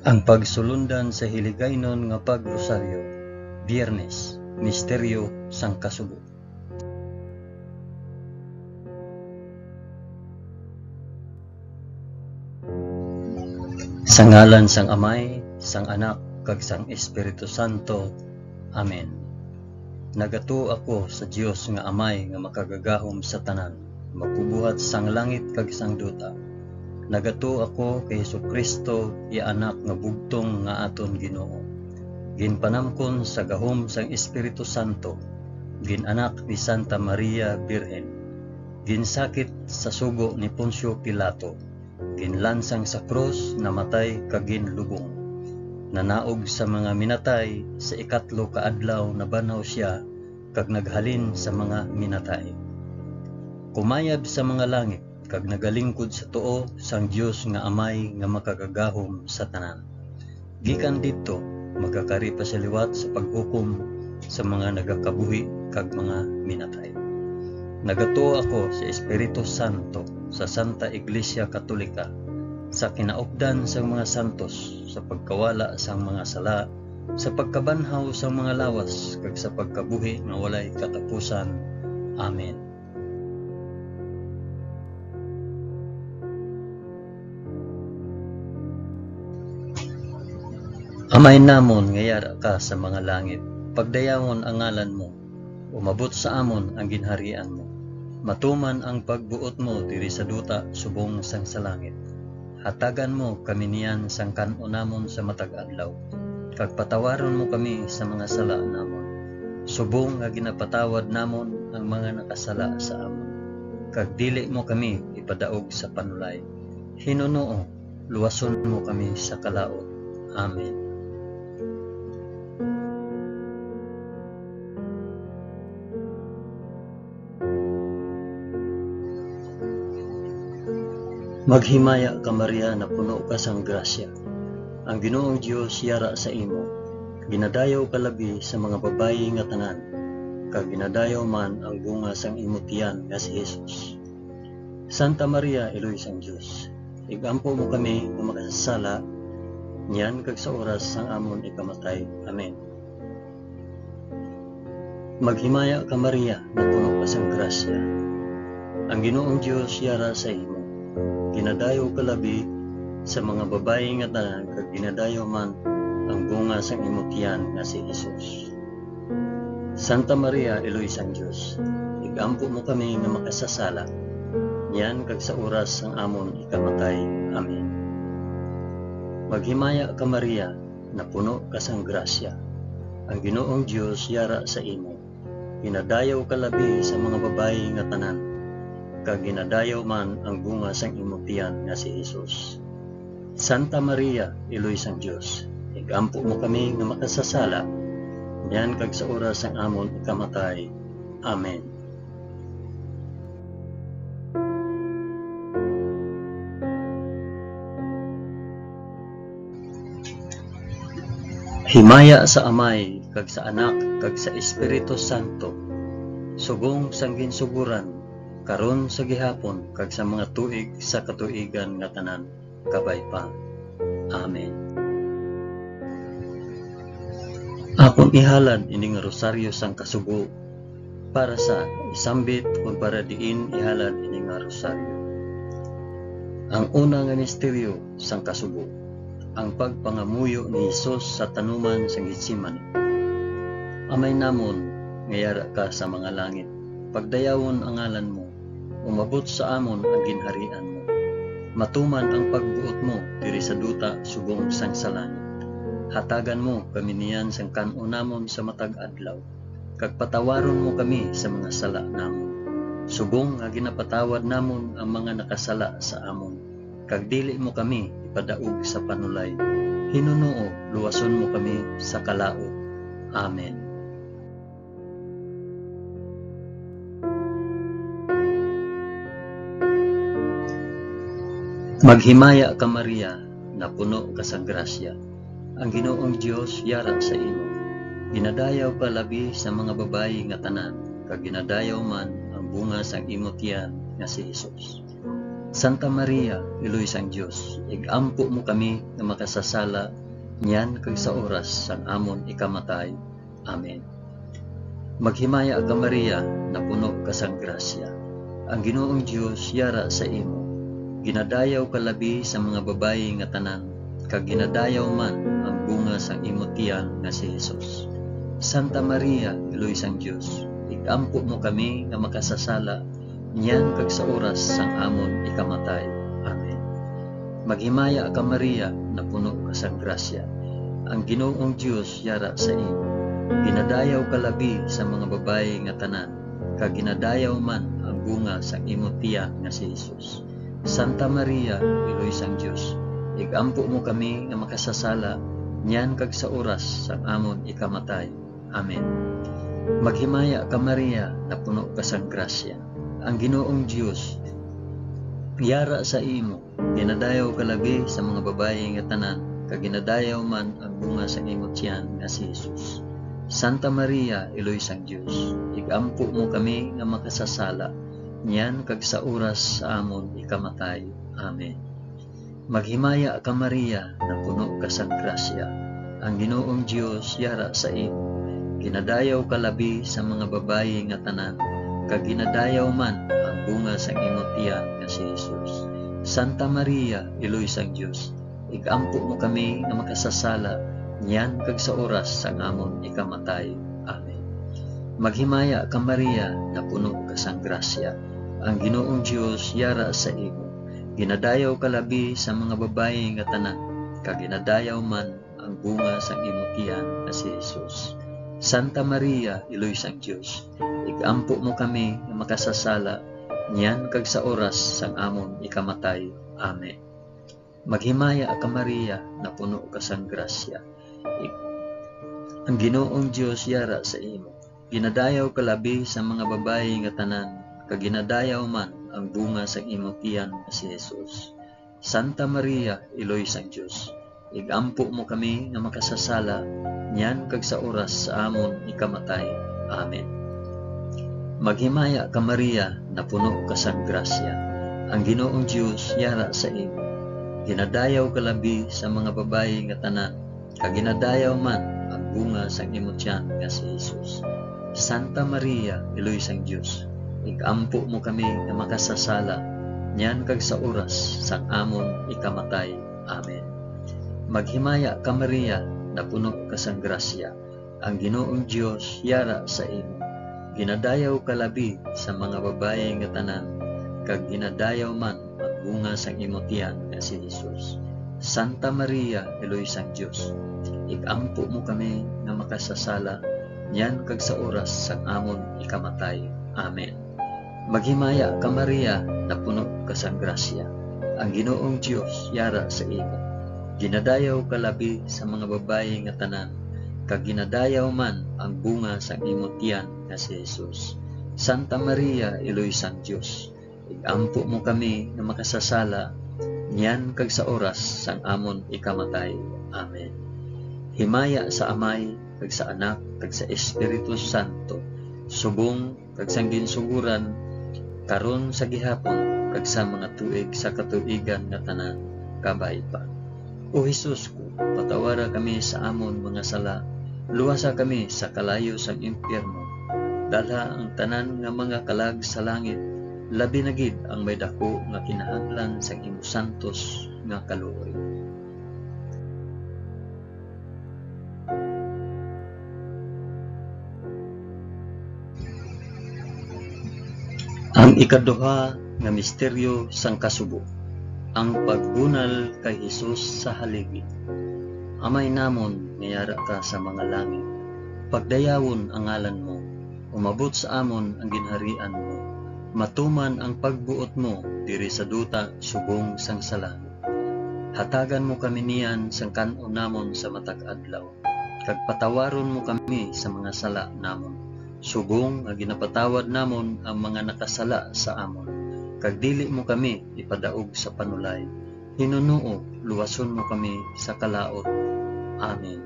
Ang pagsulundan sa hiligaynon nga pagrosaryo, Biyernes, Misteryo sang Kasubo. Sa ngalan sang Amay, sang Anak, kag sang Espiritu Santo. Amen. Nagatuo ako sa Dios nga Amay nga makagagahom sa tanan, magbubuhat sang langit kag sang duta. Nagatuo ako kay Hesukristo, iya anak nga bugtong nga aton Ginoo. Ginpanamkon sa gahom sang Espiritu Santo, ginanak ni Santa Maria Birhen. Ginsakit sa sugo ni Poncio Pilato, ginlansang sa krus, namatay kag ginlubong. Nanaog sa mga minatay, sa ikatlo ka adlaw nabanhaw siya kag naghalin sa mga minatay. Kumayab sa mga langit kag nagalingkod sa tuo sang Dios nga Amay nga makagagahom sa tanan. Gikan didto magakari pa siya liwat sa paghukom sa mga nagakabuhi kag mga minatay. Nagatuo ako sa Espiritu Santo, sa Santa Iglesia Katolika, sa kinaupdan sang mga santos, sa pagkawala sang mga sala, sa pagkabanhaw sang mga lawas, kag sa pagkabuhi nga walay katapusan. Amen. Amay namon nga yara ka sa mga langit, pagdayawon ang ngalan mo, umabot sa amon ang ginharian mo. Matuman ang pagbuot mo diri sa duta subong sang sa langit. Hatagan mo kami niyan sang kan-on namon sa matag adlaw. Kag patawaron mo kami sa mga sala namon, subong nga ginapatawad namon ang mga nakasala sa amon. Kag dili mo kami ipadaog sa panulay. Hinunoo, luwason mo kami sa kalaot. Amen. Maghimaya ka Maria, napuno ka sang grasya. Ang Ginoong Dios yara sa imo. Ginadayaw ka labi sa mga babayi nga tanan, kag ginadayaw man ang bunga sang imo tiyan nga si Jesus. Santa Maria, Iloy sang Dios, igampo mo kami nga makasasala, niyan kag sa oras sang amon ikamatay. Amen. Maghimaya ka Maria, napuno ka sang grasya. Ang Ginoong Dios yara sa imo. Ginadayaw ka labi sa mga babayi nga tanan, kag ginadayaw man ang bunga sang imo tiyan nga si Jesus. Santa Maria, Iloy sang Dios, igampo mo kami nga makasasala, niyan kag sa oras sang amon ikamatay. Amen. Maghimaya ka Maria, napuno ka sang grasya. Ang Ginoong Dios yara sa imo. Ginadayaw ka labi sa mga babayi nga tanan, kag ginadayaw man ang bunga sang imo tiyan nga si Jesus. Santa Maria, Iloy sang Dios, igampo mo kami nga makasasala, niyan kag sa oras sang amon ikamatay. Amen. Himaya sa Amay, kag sa Anak, kag sa Espiritu Santo, sugong sang ginsuguran, karon sa gihapon, kag sa mga tuig sa katuigan nga tanan, kabay pa. Amen. Akon ihalad ining rosaryo sang kasubo para sa isambit kung para diin ihalad ining rosaryo. Ang una nga misteryo sang kasubo, ang pagpangamuyo ni Hesus sa tanuman sang Getsemani. Amay namon nga yara ka sa mga langit, pagdayawon ang ngalan mo, umabot sa amon ang ginharian mo. Matuman ang pagbuot mo diri sa duta subong sang sa langit. Hatagan mo kami niyan sang kan-on namon sa matag adlaw, kag patawaron mo kami sa mga sala namon, subong nga ginapatawad namon ang mga nakasala sa amon. Kag dili mo kami ipadaog sa panulay. Hinunoo, luwason mo kami sa kalaot. Amen. Maghimaya ka Maria, napuno ka sa grasya. Ang Ginoong Dios yara sa imo. Ginadayaw ka labi sa mga babayi nga tanan, kag ginadayaw man ang bunga sang imo tiyan nga si Jesus. Santa Maria, Iloy sang Dios, igampo mo kami nga makasasala niyan kag sa oras sang amon ikamatay. Amen. Maghimaya ka Maria, napuno ka sang grasya. Ang Ginoong Dios yara sa imo. Ginadayaw ka labi sa mga babayi nga tanan, kag ginadayaw man ang bunga sang imo tiyan nga si Jesus. Santa Maria, Iloy sang Dios, igampo mo kami nga makasasala niyan kag sa oras sang amon ikamatay. Amen. Maghimaya ka Maria, napuno ka sang grasya. Ang Ginoong Dios yara sa imo. Ginadayaw ka labi sa mga babayi nga tanan, kag ginadayaw man ang bunga sang imo tiyan nga si Jesus. Santa Maria, Iloy sang Dios, igampo mo kami nga makasasala niyan kag sa oras sang amon ikamatay. Amen. Maghimaya ka Maria, napuno ka sang grasya. Ang Ginoong Dios yara sa imo. Ginadayaw ka labi sa mga babayi nga tanan, kag ginadayaw man ang bunga sa imo tiyan nga si Jesus. Santa Maria, Iloy sang Dios, igampo mo kami nga makasasala niyan kag sa oras sa amon ikamatay. Amen. Maghimaya ka Maria, napuno ka sang grasya. Ang Ginoong Dios yara sa imo. Ginadayaw ka labi sa mga babayi nga tanan, kag ginadayaw man ang bunga sang imo tiyan nga si Jesus. Santa Maria, Iloy sang Dios, igampo mo kami nga makasasala niyan kag sa oras sang amon ikamatay. Amen. Maghimaya ka Maria, napuno ka sang grasya. Ang Ginoong Dios yara sa imo. Ginadayaw ka labi sa mga babayi nga tanan, kag ginadayaw man ang bunga sang imo tiyan nga si Jesus. Santa Maria, Iloy sang Dios, igampo mo kami nga makasasala niyan kag sa oras sang amon ikamatay. Amen. Maghimaya ka Maria, napuno ka sang grasya. Ang Ginoong Dios yara sa imo. Ginadayaw ka labi sa mga babayi nga tanan, kag ginadayaw man ang bunga sang imo tiyan nga si Jesus. Santa Maria, Iloy sang Dios, igampo mo kami nga makasasala niyan kag sa oras sa amon ikamatay. Amen. Maghimaya ka Maria, napuno ka sang grasya. Ang Ginoong Dios yara sa imo. Ginadayaw ka labi sa mga babayi nga tanan, kag ginadayaw man ang bunga sang imo tiyan nga si Jesus. Santa Maria, Iloy sang Dios, igampo mo kami nga makasasala niyan kag sa oras sang amon ikamatay. Amen. Maghimaya ka Maria, napuno ka sang grasya. Ang Ginoong Dios yara sa imo. Ginadayaw ka labi sa mga babayi nga tanan, kag ginadayaw man ang bunga sang imo tiyan nga si Jesus. Santa Maria, Iloy sang Dios, igampo mo kami nga makasasala niyan kag sa oras sang amon ikamatay. Amen. Maghimaya ka Maria, napuno ka sang grasya. Ang Ginoong Dios yara sa imo. Ginadayaw ka labi sa mga babayi nga tanan, kag ginadayaw man ang bunga sang imo tiyan nga si Jesus. Santa Maria, Iloy sang Dios, igampo mo kami nga makasasala niyan kag sa oras sang amon ikamatay. Amen. Himaya sa Amay, kag sa Anak, kag sa Espiritu Santo, subong kag sang ginsuguran, karon sa gihapon, kag sa mga tuig sa katuigan nga tanan, kabay pa. O Jesus ko, patawara kami sa amon mga sala, luwasa kami sa kalayo sang impyerno, dalha ang tanan nga mga kalag sa langit, labi na gid ang may dako nga kinahanglan sa imo santos nga kaluoy. Ang ikaduha nga misteryo sang kasubo, ang pagbunal kay Hesus sa haligi. Amay namon nga yara ka sa mga langit, pagdayawon ang ngalan mo, umabot sa amon ang ginharian mo, matuman ang pagbuot mo diri sa duta subong sang sa langit. Hatagan mo kami niyan sang kan-on namon sa matag adlaw, kag patawaron mo kami sa mga sala namon, subong nga ginapatawad namon ang mga nakasala sa amon, kag dili mo kami ipadaog sa panulay. Hinunuo, luwason mo kami sa kalaot. Amen.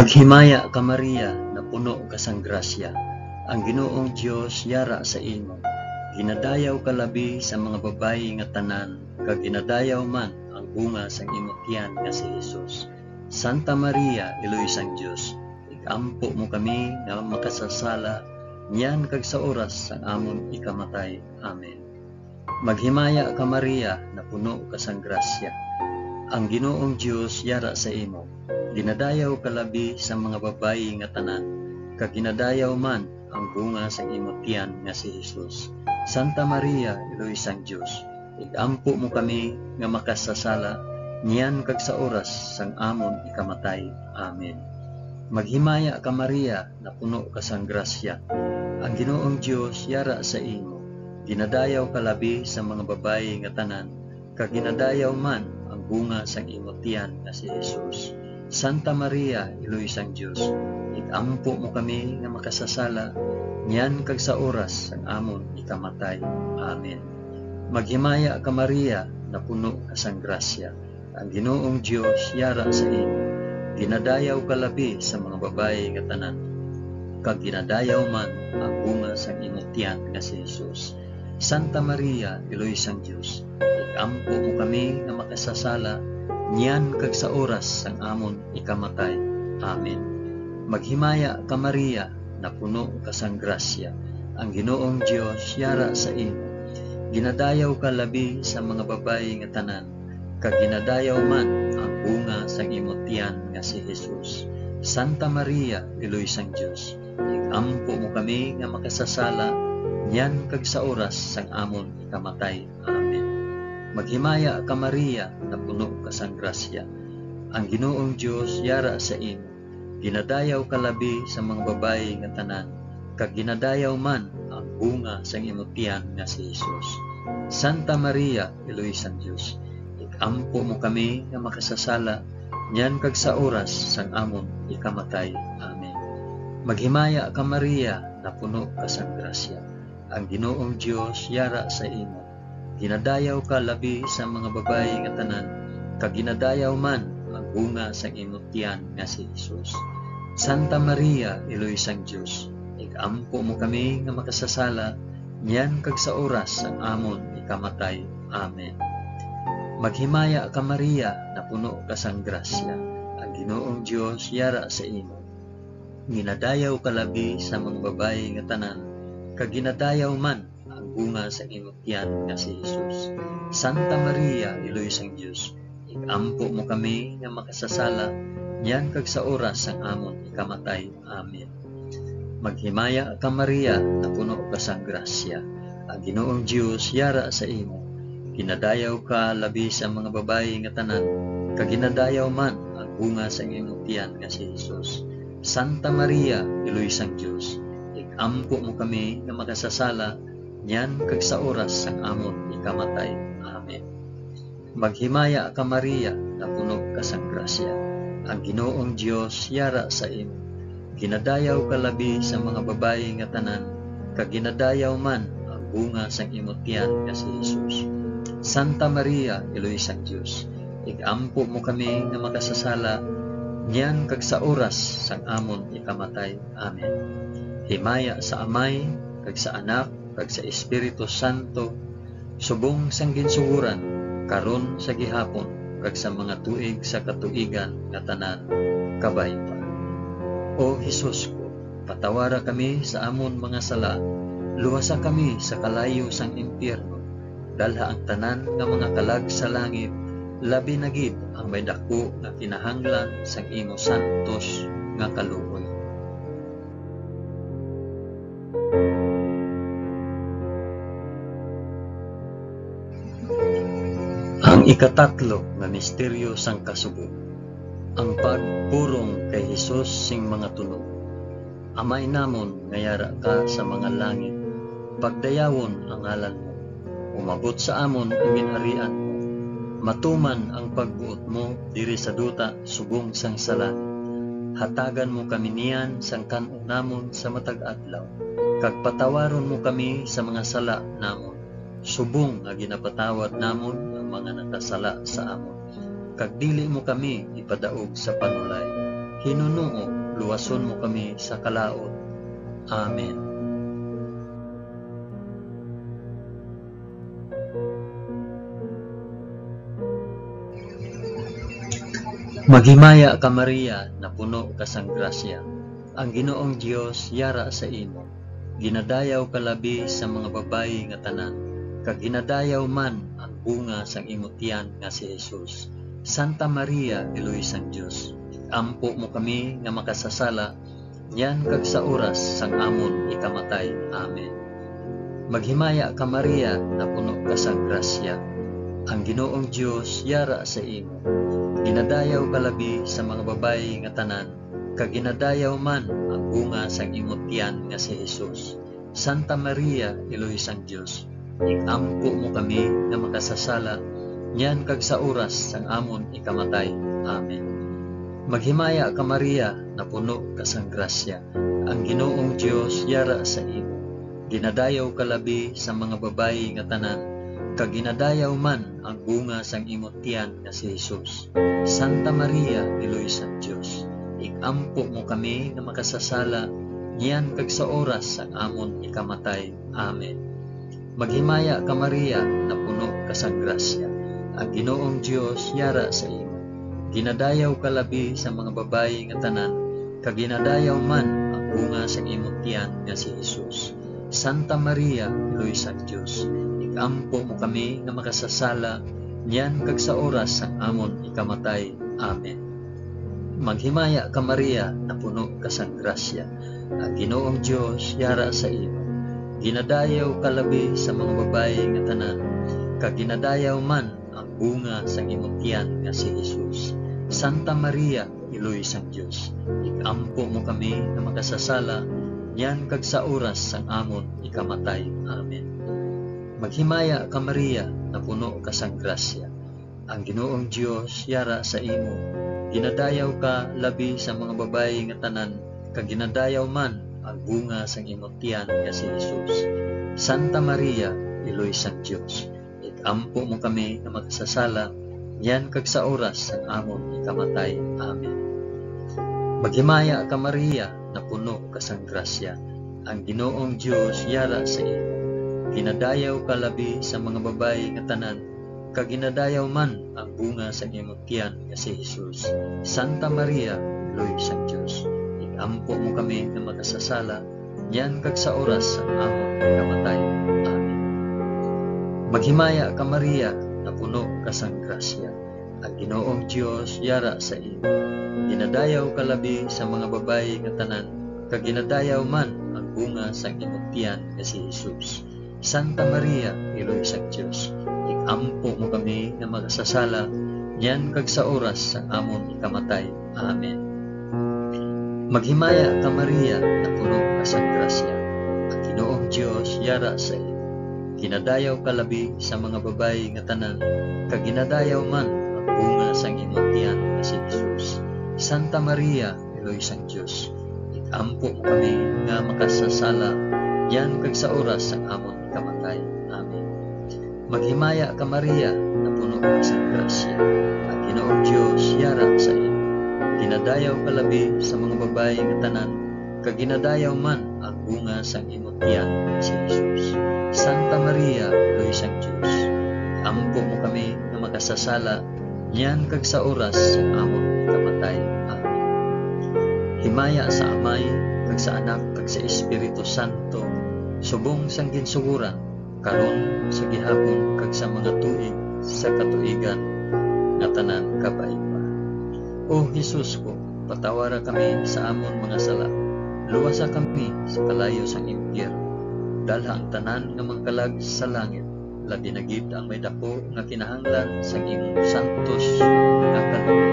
Maghimaya ka Maria, napuno ka sang grasya. Ang Ginoong Dios yara sa imo. Ginadayaw ka labi sa mga babayi nga tanan, kag ginadayaw man ang bunga sang imong tiyan nga si Jesus. Santa Maria, Iloy sang Dios, igampo mo kami nga makasasala, niyan kag sa oras sang amon ikamatay. Amen. Maghimaya ka Maria, napuno ka sang grasya. Ang Ginoong Dios yara sa imo. Ginadayaw ka labi sa mga babayi nga tanan, kag ginadayaw man ang bunga sang imong tiyan nga si Jesus. Santa Maria, Iloy sang Dios, igampo mo kami nga makasasala, niyan kag sa oras sang amon ikamatay. Amen. Maghimaya ka Maria, napuno ka sang grasya. Ang Ginoong Dios yara sa imo. Ginadayaw ka labi sa mga babayi nga tanan, kag ginadayaw man ang bunga sang imong tiyan nga si Jesus. Santa Maria, Iloy sang Dios, igampo mo kami nga makasasala, niyan kag sa oras sang amon ikamatay. Amen. Maghimaya ka Maria, napuno ka sang grasya. Ang Ginoong Dios yara sa imo. Ginadayaw ka labi sa mga babayi nga tanan, kag ginadayaw man ang bunga sang imong tiyan nga si Jesus. Santa Maria, Iloy sang Dios, igampo mo kami nga makasasala, niyan kag sa oras sang amon ikamatay. Amen. Maghimaya ka Maria, napuno ka sang grasya. Ang Ginoong Dios yara sa imo. Ginadayaw ka labi sa mga babayi nga tanan, kag ginadayaw man ang bunga sang imong tiyan nga si Jesus. Santa Maria, Iloy sang Dios, igampo mo kami nga makasasala, niyan kag sa oras sang amon ikamatay. Amen. Maghimaya ka Maria, napuno ka sang grasya. Ang Ginoong Dios yara sa imo. Ginadayaw ka labi sa mga babayi nga tanan, kag ginadayaw man ang bunga sang imong tiyan nga si Jesus. Santa Maria, Iloy sang Dios, igampo mo kami nga makasasala, niyan kag sa oras sang amon ikamatay. Amen. Maghimaya ka Maria, napuno ka sang grasya. Ang Ginoong Dios yara sa imo. Ginadayaw ka labi sa mga babayi nga tanan, kag ginadayaw man ang bunga sang imong tiyan nga si Jesus. Santa Maria, Iloy sang Dios, igampo mo kami nga makasasala, niyan kag sa oras sang amon ikamatay. Amen. Maghimaya ka Maria, napuno ka sang grasya. Ang Ginoong Dios yara sa imo. Ginadayaw ka labi sa mga babayi nga tanan, kag ginadayaw man ang bunga sa imong tiyan nga si Jesus. Santa Maria, Iloy sang Dios, igampo mo kami nga makasasala, niyan kag sa oras sang amon ikamatay. Amen. Maghimaya ka Maria, napuno ka sang grasya. Ang Ginoong Dios yara sa imo. Ginadayaw ka labi sa mga babayi nga tanan, kag ginadayaw man ang bunga sa imong tiyan nga si Jesus. Santa Maria, Iloy sang Dios, igampo mo kami nga makasasala, niyan kag sa oras sang amon ikamatay. Amen. Maghimaya ka Maria, napuno ka sang grasya. Ang Ginoong Dios yara sa imo. Ginadayaw ka labi sa mga babayi nga tanan, kag ginadayaw man ang bunga sang imong tiyan nga si Jesus. Santa Maria, Iloy sang Dios, igampo mo kami nga makasasala, niyan kag sa oras sang amon ikamatay. Amen. Himaya sa Amay, kag sa Anak, kag sa Espiritu Santo, subong sang ginsuguran, karon sa gihapon, kag sa mga tuig sa katuigan nga tanan, kabay pa. O Hesus ko, patawara kami sa amon mga sala, luwasa kami sa kalayo sang impyerno, dalha ang tanan nga mga kalag sa langit, labi na gid ang may dako nga kinahanglan sang imo santos nga kaluoy. Ang ikatatlo nga misteryo sang kasubo, ang pagpurong kay Hesus sing mga tunog. Amay namon nga yara ka sa mga langit, pagdayawon ang ngalan mo. Umabot sa amon ang ginharian mo. Matuman ang pagbuot mo diri sa duta subong sang sa langit. Hatagan mo kami niyan sang kan-on namon sa matag adlaw. Kag patawaron mo kami sa mga sala namon, subong nga ginapatawad namon ang mga nakasala sa amon. Kag dili mo kami ipadaog sa panulay, hinunuo luwason mo kami sa kalaot. Amen. Maghimaya ka Maria, napuno ka sang grasya. Ang Ginoong Dios yara sa imo. Ginadayaw ka labi sa mga babayi nga tanan, kag ginadayaw man ang bunga sang imong tiyan nga si Jesus. Santa Maria, Iloy sang Dios, ampo mo kami nga makasasala, niyan kag sa oras sang amon ikamatay. Amen. Maghimaya ka Maria, napuno ka sang grasya. Ang Ginoong Dios yara sa imo. Ginadayaw ka labi sa mga babayi nga tanan, kag ginadayaw man ang bunga sang imong tiyan nga si Jesus. Santa Maria, Iloy sang Dios, ikampo mo kami nga makasasala, niyan kag sa oras sang amon ikamatay. Amen. Maghimaya ka Maria, napuno ka sang grasya. Ang Ginoong Dios yara sa imo. Ginadayaw ka labi sa mga babayi nga tanan, kag ginadayaw man ang bunga sang imong tiyan nga si Jesus. Santa Maria, Iloy sang Dios, ikampo mo kami nga makasasala, niyan kag sa oras sang amon ikamatay. Amen. Maghimaya ka Maria, napuno ka sang grasya. Ang Ginoong Dios yara sa imo. Ginadayaw ka labi sa mga babayi nga tanan, kag ginadayaw man ang bunga sang imong tiyan nga si Jesus. Santa Maria, Iloy sang Dios, ikampo mo kami nga makasasala, niyan kag sa oras sang amon ikamatay. Amen. Maghimaya ka Maria, napuno ka sang grasya. Ang Ginoong Dios yara sa imo. Ginadayaw ka labi sa mga babayi nga tanan, kag ginadayaw man ang bunga sang imong tiyan nga si Jesus. Santa Maria, Iloy sang Dios, ikampo mo kami nga makasasala, niyan kag sa oras sang amon ikamatay. Amen. Maghimaya ka Maria, napuno ka sang grasya. Ang Ginoong Dios yara sa imo. Ginadayaw ka labi sa mga babayi nga tanan, kag ginadayaw man ang bunga sang imong tiyan nga si Jesus. Santa Maria, Iloy sang Dios, ikampo mo kami nga makasasala, niyan kag sa oras sang amon ikamatay. Amen. Maghimaya ka Maria, napuno ka sang grasya. Ang Ginoong Dios yara sa imo. Ginadayaw ka labi sa mga babayi nga tanan, kag ginadayaw man ang bunga sang imong tiyan nga si Jesus. Santa Maria, Iloy sang Dios, ikampo mo kami nga makasasala, niyan kag sa oras sang amon ikamatay. Amen. Maghimaya ka Maria, napuno ka sang grasya. Ang Ginoong Dios yara sa imo. Ginadayaw ka labi sa mga babayi nga tanan, kag ginadayaw man ang bunga sang imong tiyan nga si Jesus. Santa Maria, Iloy sang Dios, ikampo mo kami nga makasasala, niyan kag sa oras sang amon ikamatay. Amen. Maghimaya ka Maria, napuno ka sang grasya. Ang Ginoong Dios yara sa imo. Ginadayaw ka labi sa mga babayi nga tanan, kag ginadayaw man ang bunga sang imong tiyan nga si Jesus. Santa Maria, Iloy sang Dios, ikampo mo kami nga makasasala, niyan kag sa oras sang amon ikamatay. Amen. Maghimaya ka Maria, napuno ka sang grasya. Ang Ginoong Dios yara sa imo. Ginadayaw ka labi sa mga babayi nga tanan, kag ginadayaw man ang bunga sang imong tiyan nga si Jesus. Santa Maria, Iloy sang Dios, ampo mo kami nga makasasala, niyan kag sa oras sang amon ikamatay. Amen. Himaya sa Amay, kag sa Anak, kag sa Espiritu Santo, subong sang ginsuguran, karon sa gihapon kag sa mga tuig sa katuigan nga tanan kabay pa. O Jesus ko, patawara kami sa amon mga sala, luwasa kami sa kalayo sang impyerno. Dalha ang tanan nga mangkalag sa langit, labi na gid ang may dako nga kinahanglan sa imong santos nga kaloob.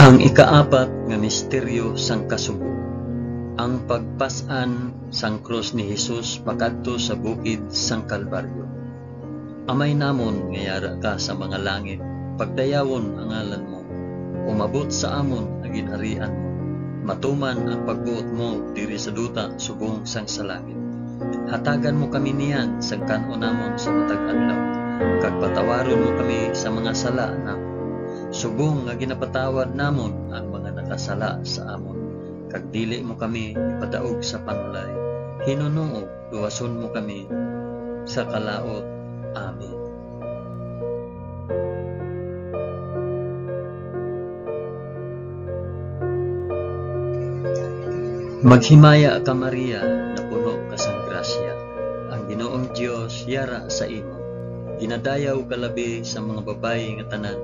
Ang ikaapat nga misteryo sang kasubo, ang pagpas-an sang krus ni Jesus pakadto sa bukid sang Kalbaryo. Amay namon nga yara ka sa mga langit, pagdayawon ang ngalan mo, umabot sa amon ang ginharian mo, matuman ang pagbuot mo diri sa duta subong sang sa langit. Hatagan mo kami niyan sang kan-on namon sa matag adlaw, kag patawaron mo kami sa mga sala namon, subong nga ginapatawad namon ang mga nakasala sa amon. Kag dili mo kami ipadaog sa panulay, hinunuog luwason mo kami sa kalaot. Amen. Maghimaya ka Maria, napuno ka sang grasya. Ang Ginoong Dios yara sa imo. Ginadayaw ka labi sa mga babayi nga tanan,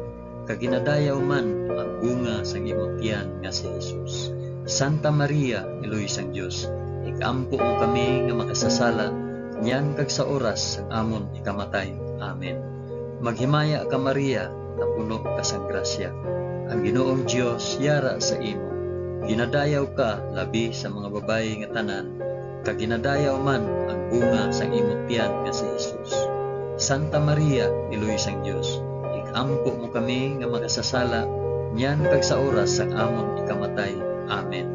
kag ginadayaw man ang bunga sang imong tiyan nga si Jesus. Santa Maria, Iloy sang Dios, ikampo mo kami nga makasasala, niyan kag sa oras sang amon ikamatay. Amen. Maghimaya ka Maria, napuno ka sang grasya. Ang Ginoong Dios yara sa imo. Ginadayaw ka labi sa mga babayi nga tanan, kag ginadayaw man ang bunga sang imong tiyan nga si Jesus. Santa Maria, Iloy sang Dios, ikampo mo kami nga makasasala, niyan kag sa oras sang amon ikamatay. Amen.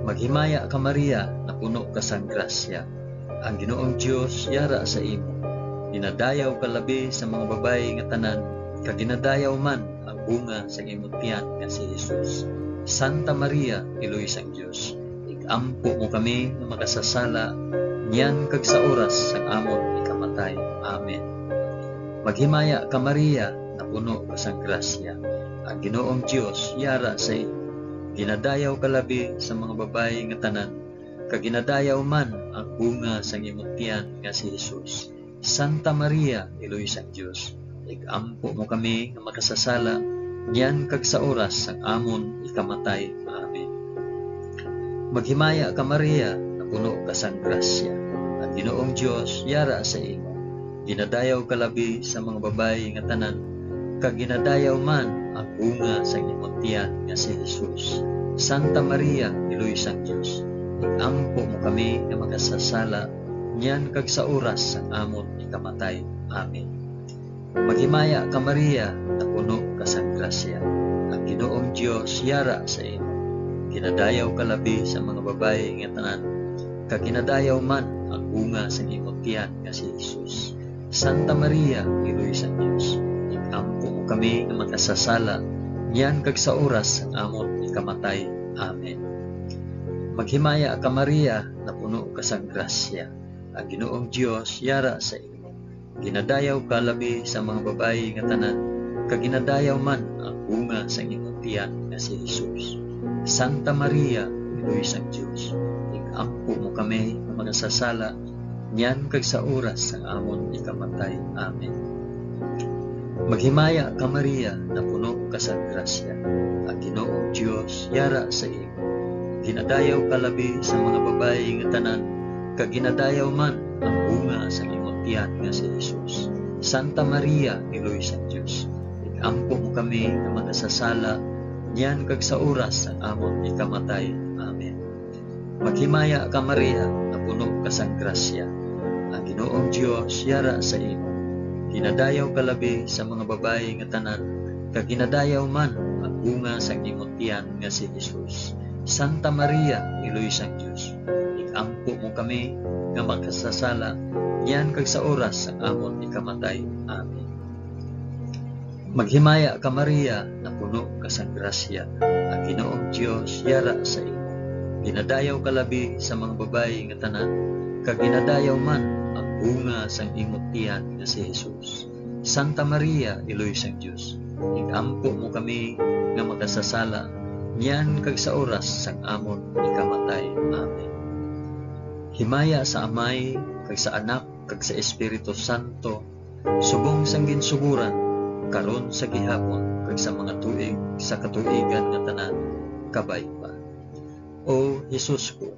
Maghimaya ka Maria, napuno ka sang grasya. Ang Ginoong Dios yara sa imo. Ginadayaw ka labi sa mga babayi nga tanan, kag ginadayaw man ang bunga sang imong tiyan nga si Jesus. Santa Maria, Iloy sang Dios, ikampo mo kami nga makasasala, niyan kag sa oras sang amon ikamatay. Amen. Maghimaya ka Maria, napuno ka sang grasya. Ang Ginoong Dios yara sa imo. Ginadayaw ka labi sa mga babayi nga tanan, kag ginadayaw man ang bunga sang imong tiyan nga si Jesus. Santa Maria, Iloy sang Dios, ikampo mo kami nga makasasala, niyan kag sa oras sang amon ikamatay. Amen. Maghimaya ka Maria, napuno ka sang grasya. Ang Ginoong Dios yara sa imo. Ginadayaw ka labi sa mga babayi nga tanan, kag ginadayaw man ang bunga sang imong tiyan nga si Jesus. Santa Maria, Iloy sang Dios, ikampo mo kami nga makasasala, niyan kag sa oras sang amon ikamatay. Amen. Maghimaya ka Maria, napuno ka sang grasya. Ang Ginoong Dios yara sa imo. Ginadayaw ka labi sa mga babayi nga tanan, kag ginadayaw man ang bunga sang imong tiyan nga si Jesus. Santa Maria, Iloy sang Dios, ikampo mo kami nga makasasala, niyan kag sa oras sang amon ikamatay. Amen. Maghimaya ka Maria, napuno ka sang grasya. Ang Ginoong Dios yara sa imo. Ginadayaw ka labi sa mga babayi nga tanan, kag ginadayaw man ang bunga sang imong tiyan nga si Jesus. Santa Maria, Iloy sang Dios, ikampo mo kami nga makasasala, niyan kag sa oras sang amon ikamatay. Amen. Maghimaya ka Maria, napuno ka sang grasya. Ang Ginoong Dios yara sa imo. Ginadayaw ka labi sa mga babayi nga tanan, kag ginadayaw man ang bunga sang imong tiyan nga si Jesus. Santa Maria, Iloy sang Dios, ikampo mo kami nga makasasala, niyan kag sa oras sang amon ikamatay. Amen. Maghimaya ka Maria, napuno ka sang grasya. Ang Ginoong Dios yara sa imo. Ginadayaw ka labi sa mga babayi nga tanan, kag ginadayaw man ang bunga sang imong tiyan nga si Jesus. Santa Maria, Iloy sang Dios, ikampo mo kami nga makasasala, niyan kag sa oras sang amon ikamatay. Amen. Maghimaya ka Maria, napuno ka sang grasya. Ang Ginoong Dios yara sa imo. Ginadayaw ka labi sa mga babayi nga tanan, kag ginadayaw man ang bunga sang imong tiyan nga si Jesus. Santa Maria, Iloy sang Dios, ikampo mo kami nga makasasala, niyan kag sa oras sang amon ikamatay. Amen. Himaya sa Amay, kag sa Anak, kag sa Espiritu Santo, subong sang ginsuguran, karon sa gihapon, kag sa mga tuig sa katuigan nga tanan, kabay pa. O Jesus ko,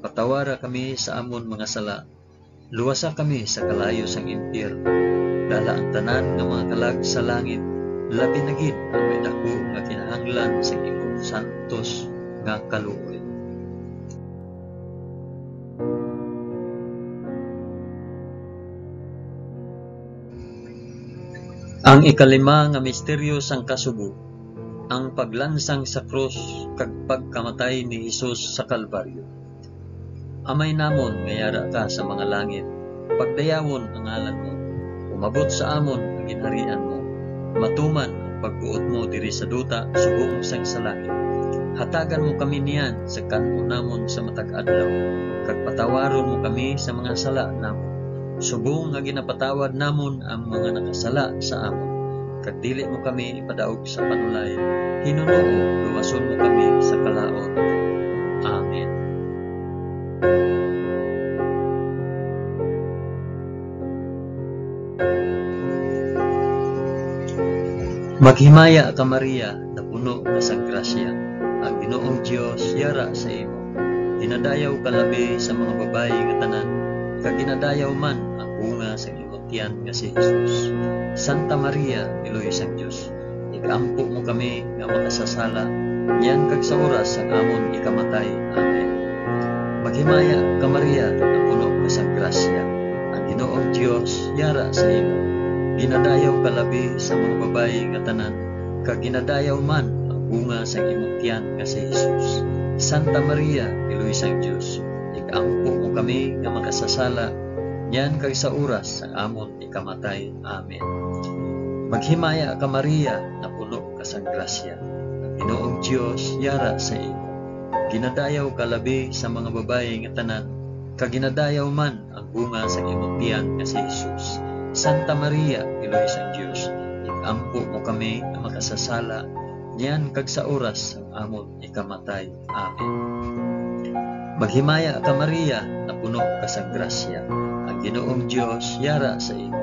patawara kami sa amon mga sala, luwasa kami sa kalayo sang impyerno, dala ang tanan nga mga kalag sa langit, labi na gid ang may dako nga kinahanglan sa imong santos nga kaluoy. Ang ikalima nga misteryo sang kasubo, ang paglansang sa krus kag pagkamatay ni Hesus sa Kalbaryo. Amay namon nga yara ka sa mga langit, pagdayawon ang ngalan mo. Umabot sa amon ang ginharian mo. Matuman ang pagbuot mo diri sa duta subong sang sa langit. Hatagan mo kami niyan sa kan-on namon sa matag adlaw, kag patawaron mo kami sa mga sala namon, subong nga ginapatawad namon ang mga nakasala sa amon. Kag dili mo kami ipadaog sa panulay, hinunuo luwason mo kami sa kalaot. Amen. Maghimaya ka Maria, napuno ka sa grasya. Ang Ginoong Dios yara sa imo. Ginadayaw ka labi sa mga babayi nga tanan, kag ginadayaw man ang bunga sa imong tiyan nga si Jesus. Santa Maria, Iloy sang Dios, ikampo mo kami nga makasasala, niyan kag sa oras ang amon ikamatay. Amen. Maghimaya ka Maria, napuno ka sa grasya. Ang Ginoong Dios yara sa imo. Ginadayaw ka labi sa mga babayi nga tanan, kag ginadayaw man ang bunga sa imong tiyan nga si Jesus. Santa Maria, Iloy sang Dios, ikampo mo kami nga makasasala, niyan kag sa oras ang amon ikamatay. Amen. Maghimaya ka Maria, napuno ka sa grasya. Ang Ginoong Dios yara sa imo. Ginadayaw ka labi sa mga babayi nga tanan, kag ginadayaw man ang bunga sa imong tiyan nga si Jesus. Santa Maria, Iloy sang Dios, ikampo mo kami nga makasasala, niyan kag sa oras ang amon ikamatay. Amen. Maghimaya ka Maria, napuno ka sa grasya. Ang Ginoong Dios yara sa imo.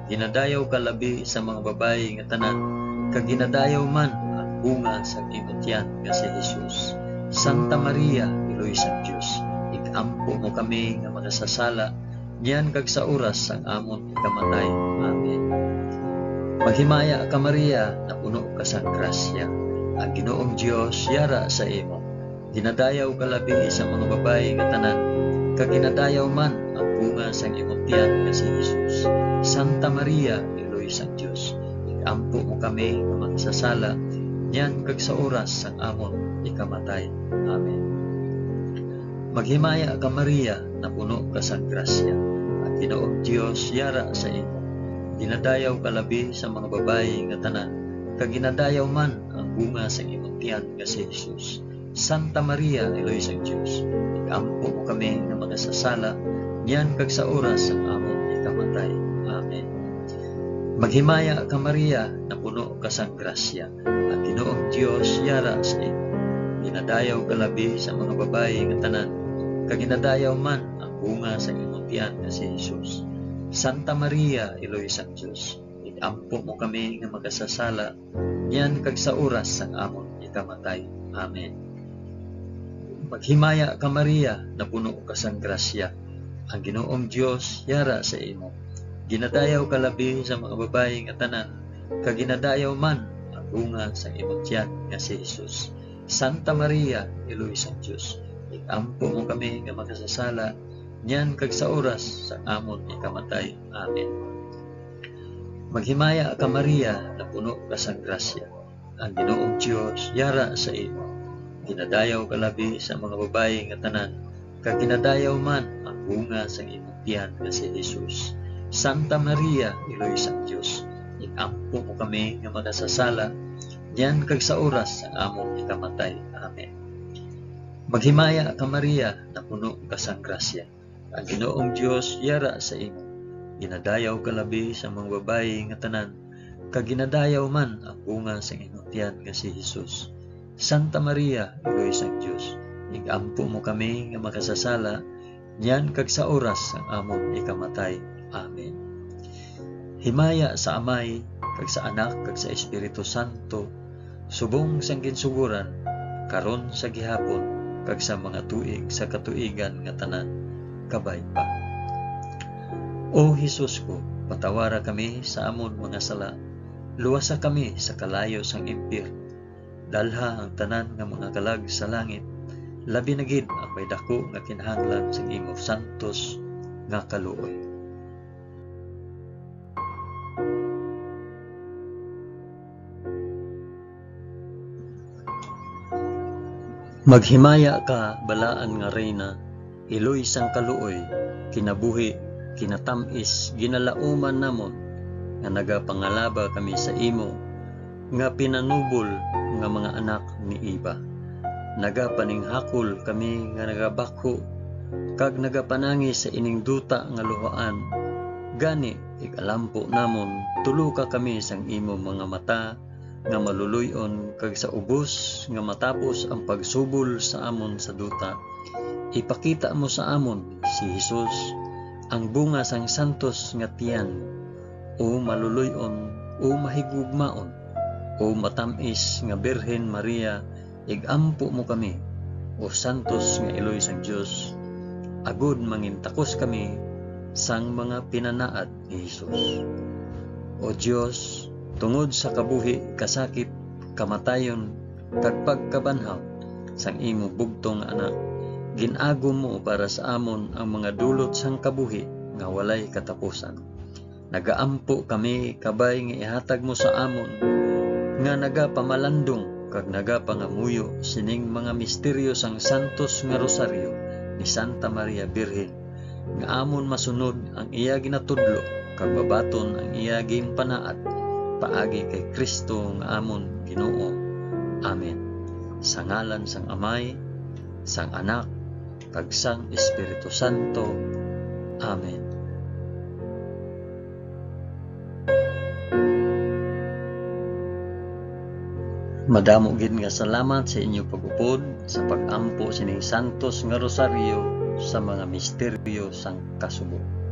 Ginadayaw ka labi sa mga babayi nga tanan, kag ginadayaw man ang bunga sa imong tiyan nga si Jesus. Santa Maria, Iloy sang Dios, ikampo mo kami nga makasasala, niyan kag sa oras ang amon ikamatay. Amen. Maghimaya ka Maria, napuno ka sa grasya. Ang Ginoong Dios yara sa imo. Ginadayaw ka labi sa mga babayi nga tanan, kag ginadayaw man ang bunga sa imong tiyan nga si Jesus. Santa Maria, Iloy sang Dios, ikampo mo kami nga makasasala, niyan kag sa oras ang amon ikamatay. Amen. Maghimaya ka Maria, napuno ka sa grasya. Ang Ginoong Dios yara sa imo. Ginadayaw ka labi sa mga babayi nga tanan, kag ginadayaw man ang bunga sa imong tiyan nga si Jesus. Santa Maria, Iloy sang Dios, ikampo mo kami nga makasasala, niyan kag sa oras ang amon ikamatay. Amen. Maghimaya ka Maria, napuno ka sa grasya. Ang Ginoong Dios yara sa imo. Ginadayaw ka labi sa mga babayi nga tanan, kag ginadayaw man ang bunga sa imong tiyan nga si Jesus. Santa Maria, Iloy sang Dios, ikampo mo kami nga makasasala, niyan kag sa oras ang amon ikamatay. Amen. Maghimaya ka Maria, napuno ka sang grasya. Ang Ginoong Dios yara sa imo. Ginadayaw ka labi sa mga babayi nga tanan, kag ginadayaw man ang bunga sa imong tiyan nga si Jesus. Santa Maria, Iloy sang Dios, ikampo mo kami nga makasasala, niyan kag sa oras sa amon ikamatay. Amen. Maghimaya ka Maria, napuno ka sang grasya. Ang Ginoong Dios yara sa imo. Ginadayaw ka labi sa mga babayi nga tanan, kag ginadayaw man ang bunga sa imong tiyan nga si Jesus. Santa Maria, Iloy sang Dios, ikampo mo kami nga makasasala, niyan kag sa oras ang amon ikamatay. Amen. Maghimaya ka Maria, napuno ka sang grasya. Ang Ginoong Dios yara sa imo. Ginadayaw ka labi sa mga babayi nga tanan, kag ginadayaw man ang bunga sa imong tiyan nga si Jesus. Santa Maria, Iloy sang Dios, ikampo mo kami nga makasasala, niyan kag sa oras ang amon ikamatay. Amen. Himaya sa Amay, kag sa Anak, kag sa Espiritu Santo, subong sang ginsuguran, karon sa gihapon, kag sa mga tuig sa katuigan nga tanan, kabay pa. O Hesus ko, patawara kami sa amon mga sala, luwasa kami sa kalayo sang impyerno, dalha ang tanan nga mga kalag sa langit, labi na gid ang may dako nga kinahanglan sa imo santos nga kaluoy. Maghimaya ka, balaan nga reyna, Iloy sang kaluoy, kinabuhi, kinatam-is, ginalauman namon nga nagapangalaba kami sa imo nga pinanubol nga mga anak ni Eva. Nagapaninghakol kami nga nagabakho kag nagapanangi sa ining duta nga luhaan. Gani ig-alampo namon, tuluka kami sang imo mga mata nga maluluy-on, kag sa ubos nga matapos ang pagsubol sa amon sa duta, ipakita mo sa amon si Hesus, ang bunga sang santos nga tiyan. O maluluy-on, o mahigugmaon, o matam-is nga Birhen Maria, ig-ampo mo kami, o santos nga Iloy sang Dios, agod mangin takos kami sang mga pinanaad ni Hesus. O Dios, tungod sa kabuhi, kasakit, kamatayon, kag pagkabanhaw sang imo bugtong nga anak, gin-agom mo para sa amon ang mga dulot sang kabuhi nga walay katapusan. Nagaampo kami kabay nga ihatag mo sa amon nga nagapamalandong kag nagapangamuyo sining mga misteryo sang Santos nga Rosaryo ni Santa Maria Birhen, nga amon masunod ang iya ginatudlo kag mabaton ang iya ginpanaad, paagi kay Kristo nga amon Ginoo. Amen. Sa ngalan sang Amay, sang Anak, kag sang Espiritu Santo. Amen. Madamo gid nga salamat sa inyo pag-upod sa pag-ampo sining Santos nga Rosaryo sa mga misteryo sang kasubo.